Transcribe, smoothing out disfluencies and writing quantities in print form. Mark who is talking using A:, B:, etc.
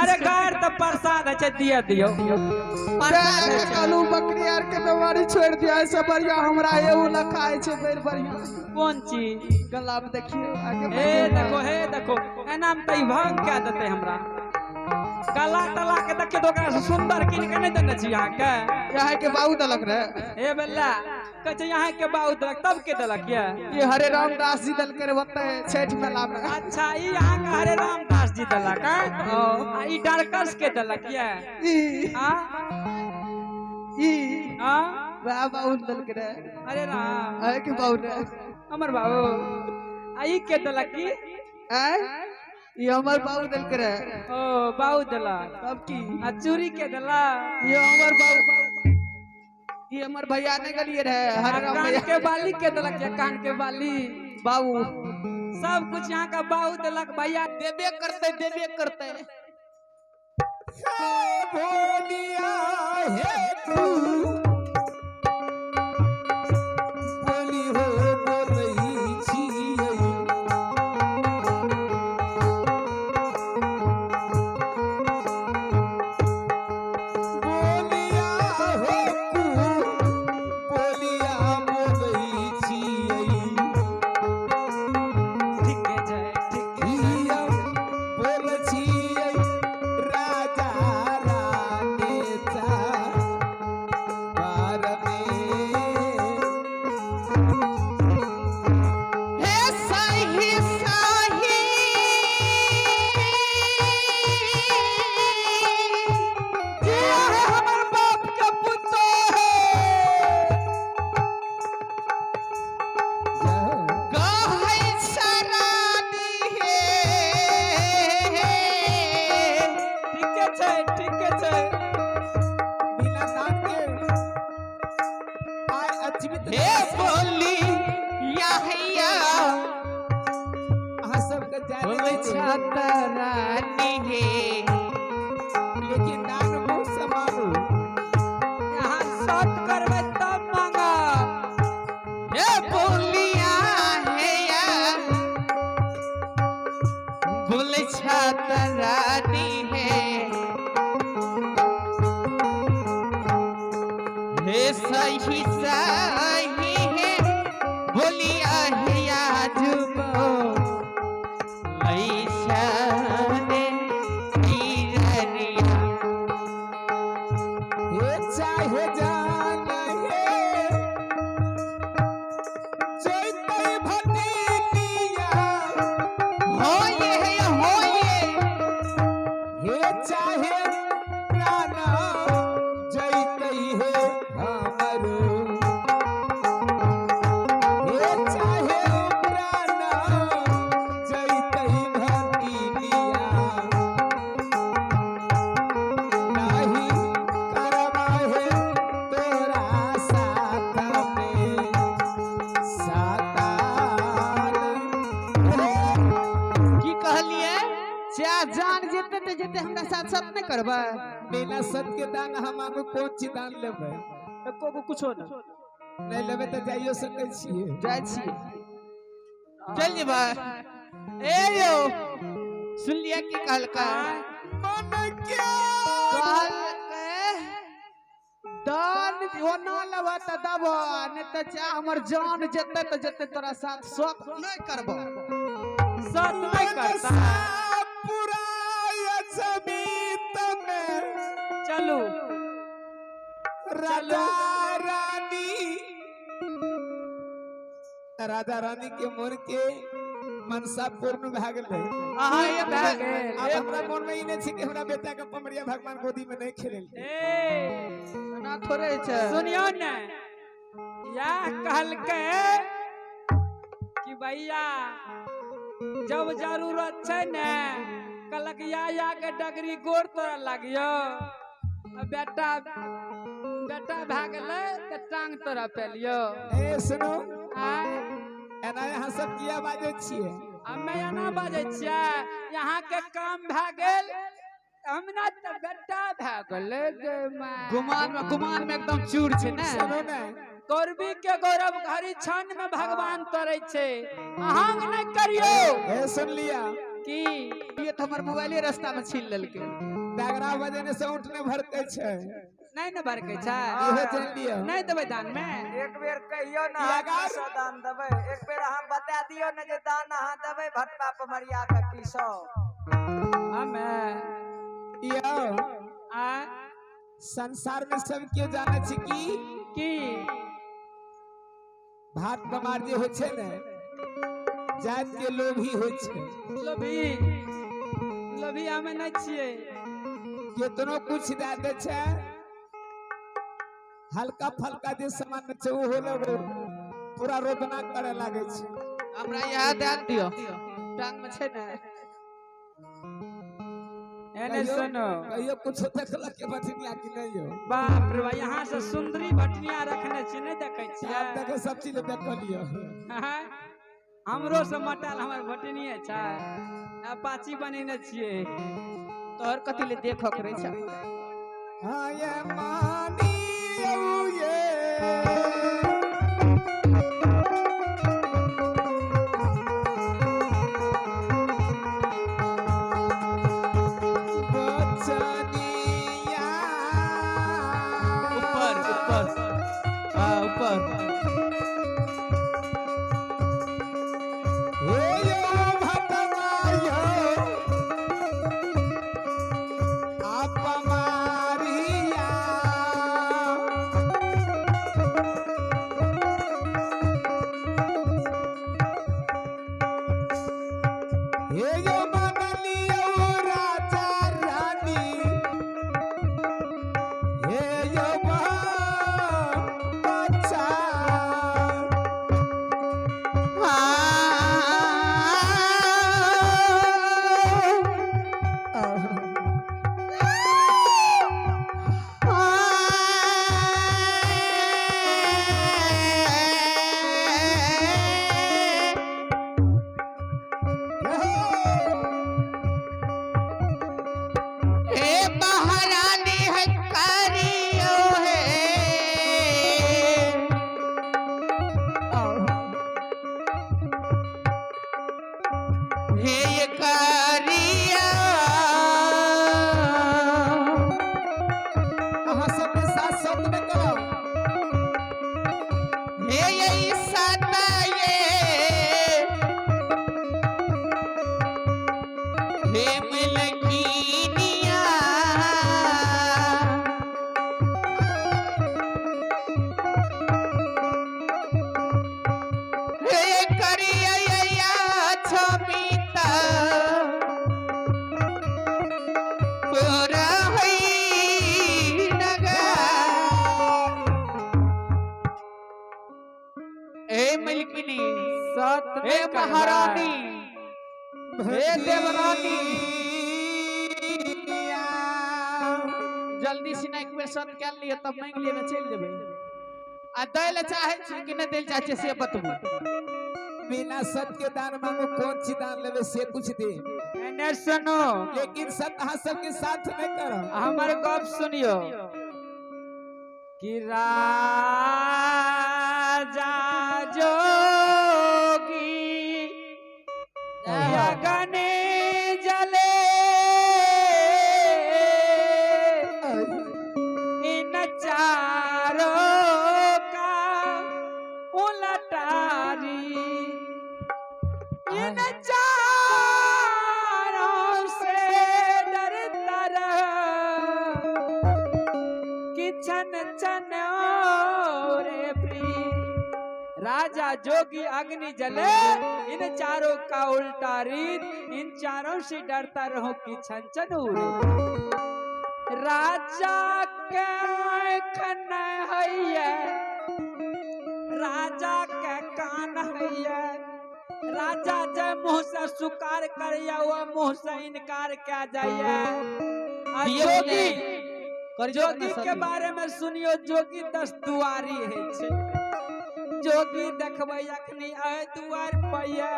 A: अरे गार तऽ प्रसाद होइ छै, दिअ दियौ।
B: प्रसाद होइ छै। कहलू बकरी आर के बीमारी छोड़ि दिया, ऐसे बढ़िया हमरा एहू न खाय छै बड़ बढ़िया।
A: कोन चीज?
B: गला में देखियो आगे।
A: हे देखो, हे देखो, एना में तऽ ई भंग कए देतै हमरा। गला तला के देखियो तऽ ओकरा से सुंदर कीन के नहि देने छी अहाँके।
B: यहाँ के बाबू देलक रे।
A: हे बल्ला, कहै छै यहाँ के बाबू देलक, तब के देलक ये?
B: ये हरे राम दास जी देलकै रे ओतै छठि मेला में।
A: अच्छा, ई अहाँ के हरे राम दास जी देलक हैं? आ ई डरकस के देलक ये?
B: ई
A: आ
B: ई
A: आ
B: वएह बाबू देलकै रे।
A: अरे राम।
B: अहे के बाबू रे।
A: हमर बाबू। आ ई के देलक की?
B: आँय, ई हमर बाबू देलकै रे।
A: ओ बाबू देलक।
B: तब की?
A: आ चूड़ी के देलक?
B: ई हमर बाबू, ई हमर भैया नहीं गेलिए रहे हरे राम
A: कान
B: भैया।
A: के बाली के देलक ये? कान के बाली?
B: बाबू।
A: सब कुछ यहाँ का बाबू देलक भैया।
B: देबे करते, देबे करते।
C: बोलिया हे तू बोली हो बोलै छियै। बोलिया हो तू बोलिया बोलै छियै।
A: ठीके छै, ठीके।
C: हिया बोलै छियै राजा रानी बार में।
B: हे सही सही जिया है हमर बाप के पुत्र है। कहै सरानी हे।
A: ठीके छै, ठीके छै।
C: बिना दान के आय अजीवित।
B: हे बोली या
C: अहाँ सबके जाय
B: बोलै छतरानी हे।
C: लेकिन दान मुँह से मांगू।
A: यहाँ सत करबै तब मांगब।
B: हे बोलिया हे या बोलै छतरानी हे। हे सही सही हे बोलिया हे आजुबो ऐसने किरनिया।
C: हे चाहे जान हे जैतै भटिनिया।
B: हो ये हे हो ये।
C: हे चाहे प्राण जैतै हे हमरो। हे चाहे प्राण जैतै भटिनिया, नाही करबा हे तोरा साथ में सातार।
B: की कहलिए? चा जान जेते ते जेते, हमरा साथ साथ नहीं करबै।
C: बिना सत के दान हम आगू कोन चीज दान लेबै?
A: एको गो कुछो ना।
C: नहीं लेबै तऽ जाइयो सकै छियै।
B: जाइ छियै, चल जेबै। ए यौ, सुनलियै की कहलकै?
C: मन के
B: कहलकै दान ओना लेबह तऽ देबह, नहि तऽ चाह हमर जान जेतै तऽ जेतै, तोरा साथ शौक नहि करबह।
A: सत नहीं करता।
C: पूरा जमीत में।
A: चलू।
C: राजा रानी, राजा रानी के मोर के मनसा पूर्ण भए गेलै।
B: अहाँ एक
A: भए गेल।
C: आब हमरा मन में ई नहि छै कि हमरा बेटा के पमरिया भगवान गोदी में नहीं खेलेलकै।
A: ए।
B: एना थोड़े छै।
A: सुनियो ने, यह कहलकै कि भैया जब जरूरत छै ने, कहलक या या के डगरी गोर तोरा लागियो, आ बेटा बेटा भए गेलै तऽ टांग तोरा पेलियो।
C: ए सुनू।
A: आय।
C: एना अहाँ सब किया बाजै छियै?
A: हमे एना बाजै छियै, यहाँ के काम भए गेल, हमरा तऽ बेटा भए गेलै गे माय।
B: गुमान में, गुमान में एकदम चूर छै ने।
C: सुनू ने।
A: गौरवी के गौरव घड़ी क्षण में भगवान तोड़ै छै, अहाँ नहि करियौ।
C: ए सुन लिया।
A: की
B: ये तऽ हमर मोबाइले रास्ता में छीन लेलकै।
C: डगरा बजेने से ऊँट नहि भरकै छै।
A: नहीं ने भरकै छै।
C: इहो जानि लियौ।
A: नहीं देबै दान में।
D: एक बेर कहियो ना
C: ई अगर-
D: अहाँ दान देबै, एक बेर अहाँ बता दियो ने जे दान अहाँ देबै भटपा पमरिया के की सब।
A: हमे
C: यौ
A: आ
C: संसार में सब केओ जानै छै कि
A: की
C: भात बमार जे होइ छै ने जात के लोभ ही होइ छै।
A: लोभी लोभी हमे नहीं छियै।
C: केतनो कुछ दए दै छै हल्का फल्का जे सामान छै ओहो लोग पूरा रोदना करे लागे छै।
B: हमरा इएह ध्यान दियो, टांग में छै ने।
A: एने सुनो,
C: कहियो कुछो देखलक के बटनिया कि नहीं हो?
A: बाप रे बा, यहाँ से सुंदरी भटनिया रखने छी, नहीं देखै छियै?
C: आब देखे सब चीज देखलियो।
A: हाँ, हमरो से मटाल हमर भटनिये छै, अपाची बनेने छियै।
B: तोहर कथी ले देखऽ के रहै छै?
C: हाँ ये मानी ये बचनिया
B: ऊपर ऊपर, हाँ ऊपर।
C: हे यो भटवा यो आप मारिया। हे यो बनलियो राजा रानी, हे यो बच्चा।
B: हे महारानी है करियो है, हे ये करिया।
C: अहाँ सबके साथ शब्द में करो।
B: हे ये सताये, हे मिलकीनिया। हे करिया या छमिता पूरा होई नगर। ए मलकिनी,
A: सत
B: हे महारानी, हे देवरानी, जल्दी से ना एक बेर सत कर लिअ तब मांगि लिअ ने चलि जेबै। आ दै लए चाहै छी कि नहि दै लए चाहै छी से बतबू।
C: बिना सत के दान मांगो, कौन चीज दान लेवे से कुछ दे।
A: एने सुनो,
C: लेकिन सत अहाँ सबके साथ नहीं करो।
A: हमर गप सुनियो कि राजा जोगी अगने जले इन चारों का उलटारी, इन चारों से डरता रह कि छन छन रे प्री। राजा जोगी अग्नि जले इन चारों का उल्टा रीत, इन चारों से डरता रहो कि छन छन उड़े। राजा के आँख नहीं हैया, राजा के कान हैया, राजा जे मुंह से स्वीकार करिया वो मुंह से इनकार क्या जाइए। आ
B: दियौ
A: जोगी
B: करियौ
A: जोगी
B: ने
A: के
B: सती।
A: बारे में सुनियो, जोगी 10 दुआरी है छै। जोगी देखबै अखनी अय दुआर पैया।